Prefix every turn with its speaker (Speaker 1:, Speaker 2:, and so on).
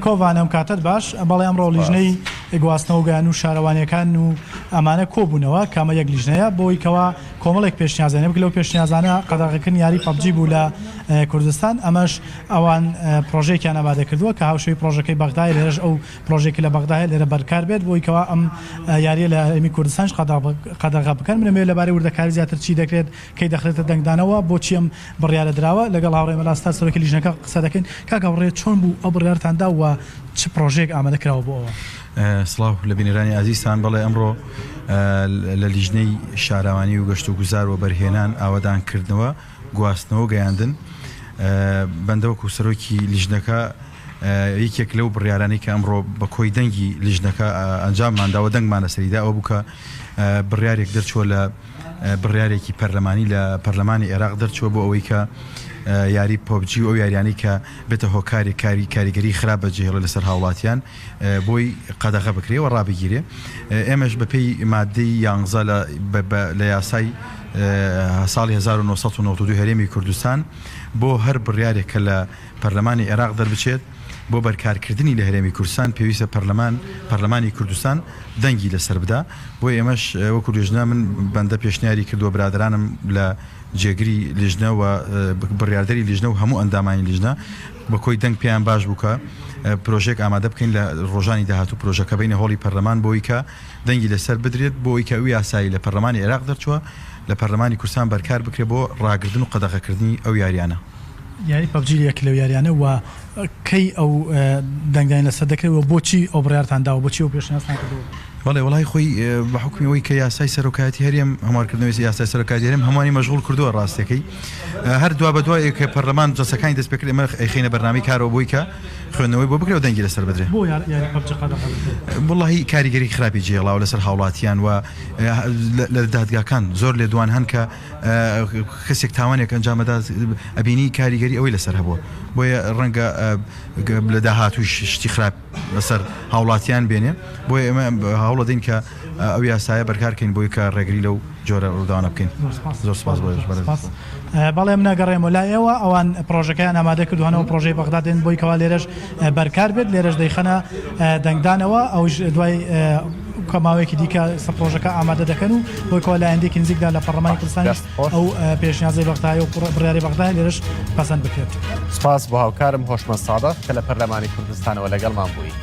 Speaker 1: کۆڤان ئەم کاتەت باش. بەڵێ ئەمڕۆ لیژنەی گواستنەوە و گەیان و شارەوانیەکان و ئەمانە کۆبوونەوە کە ئەمە یەک لیژنەیە بۆی کەوا کۆمەڵێک پێشنیازیان هەیە لەو پێشنیازانە قەدەغەکردنی یاری پەبجی بوو لە کوردستان ئەمەش ئەوان پرۆژەیەکیان ئامادە کردووە کە هاوشێوەی پرۆژەکەی بەغدایە لێرەش ئەو پرۆژەی کە لە بەغدا هەیە لێرە بەرکار بێت بۆی کەوا ئەم یاریە لە هەرێمی کوردستانیش قەدەغە بکەن من ئەمەوێت لەبارەی وردەکاری زیاتر چی دەکرێت کەی دەخرێتە دەنگدانەوە بۆچی ئەم بڕیارە دراوە لەگەڵ هاوڕێ مەلا ستار سەرۆکی لیژنەکە قسە دەکەین کاک هاوڕێ چۆن بوو ئەو بڕیارتان دا و چ پڕۆژەیەک ئامادە کراوە بۆ ئەوە؟
Speaker 2: سڵاو لە بینەرانی ئازیزتان بەڵێ ئەمڕۆ لە لیژنەی شارەوانی و گەشت و گوزار وەبەرهێنان ئاوەدانکردنەوە گواستنەوە گەیاندن بەندە وەکو سەرۆکی لیژنەکە یەکێک لەو بڕیارانەی کە ئەمڕۆ بە کۆی دەنگی لیژنەکە ئەنجاممان داوە دەنگمان لەسەریدا ئەوە بوو کە بڕیارێک دەرچووە لە بڕیارێکی پەرلەمانی لە پەرلەمانی عێراق دەرچووە بۆ ئەوەی کە یاری پۆبجی و ئەو یاریانەی کە بێتە هۆکاری کاری کاریگەری خراپ بەجێهێڵێ لەسەر هاوڵاتیان بۆی قەدەغە بکرێ و ڕابگیرێ ئێمەش بەپێی مادەی یانزە لە یاسای ساڵی 1992 هەرێمی کوردستان بۆ هەر بڕیارێک کە لە پەرلەمانی عێراق دەربچێت بۆ بەرکارکردنی لە هەرێمی کوردستان پێویستە پەرلەمان پەرلەمانی کوردستان دەنگی لەسەر بدا بۆیە ئێمەش وەکو لیژنە من بەندە پێشنیاری کردووە برادەرانم لە جێگری لیژنە و بڕیاردەری لیژنە و هەموو ئەندامانی لیژنە بە کۆی دەنگ پێیان باش بوو کە پرۆژەیەک ئامادە بکەین لە ڕۆژانی داهاتوو پرۆژەکە بینە هۆڵی پەرلەمان بۆی کە دەنگی لەسەر بدرێت بۆ ئەوی کە ئەو یاسایی لە پەرلەمانی عێراق دەرچووە لە پەرلەمانی کوردستان بەرکار بکرێت بۆ ڕاگردن و قەدەغەکردنی ئەو یاریانە.
Speaker 1: یاری پەبجی یەک لەو یاریانە و کەی ئەو دەنگدانی لەسەر دەکرێت و بۆچی ئەو بڕیارتان داوە بۆچی ئەو پێشنیازتان کردووە؟
Speaker 2: بەڵێ وەڵای خۆی بە حوکمی ئەوەی کە یاسای سەرۆکایەتی هەرێم هەموارکردنەوەی یاسای سەرۆکایەتی هەرێم هەمووانی مەشغوڵ کردووە ڕاستەکەی هەر دوا بە دوای کە پەرلەمان جەسەکانی دەست پێکرد ئێمە ئەیخەینە بەرنامەی کارەوە بۆی کە خوێندنەوەی بۆ بکرێ و دەنگی لەسەر بدرێ.
Speaker 1: بۆ یاری پەبجی قەدەغە
Speaker 2: دەکرێت؟ وەڵاهی کاریگەری خراپی جێهێڵاوە لەسەر هاوڵاتیان و لە دادگاکان زۆر لێدوان هەن کە کەسێک تاوانێک ئەنجامەدا ئەبینی کاریگەری ئەوەی لەسەر هەبووە بۆیە ڕەنگە لە داهاتووش شتی خراپ لەسەر هاوڵاتیان بێنێ بۆیە ئێمە هەوڵەدەین کە ئەو یاسایە بەرکارکەین بۆی کە ڕێگری لەو جۆرە ڕووداوانە بکەین زۆر سپاس بۆ
Speaker 1: سپاس. بەڵێ من ئەگەڕێمەوە لای ئێوە ئەوان پرۆژەکەیان ئامادە کردو هەنەوە پرۆژەی بەغدا دێن بۆی کەوا لێرەش بەرکار بێت لێرەش دەیخەنە دەنگدانەوە ئەوش دوای کە ماوەیەکی دیکە سە پرۆژەکە ئامادە دەکەن و بۆی کەوا لە ئایندەیەکی نزیکدا لە پەڕلەمانی کوردستانیش ئەو پێشنیازەی بەغدایە و بڕیاری بەغدایە لێرەش پەسەند بکرێت.
Speaker 3: سپاس بۆ هاوکارم هۆشمەند سادق کە لە پەرلەمانی کوردستانەوە لەگەڵمان بووی.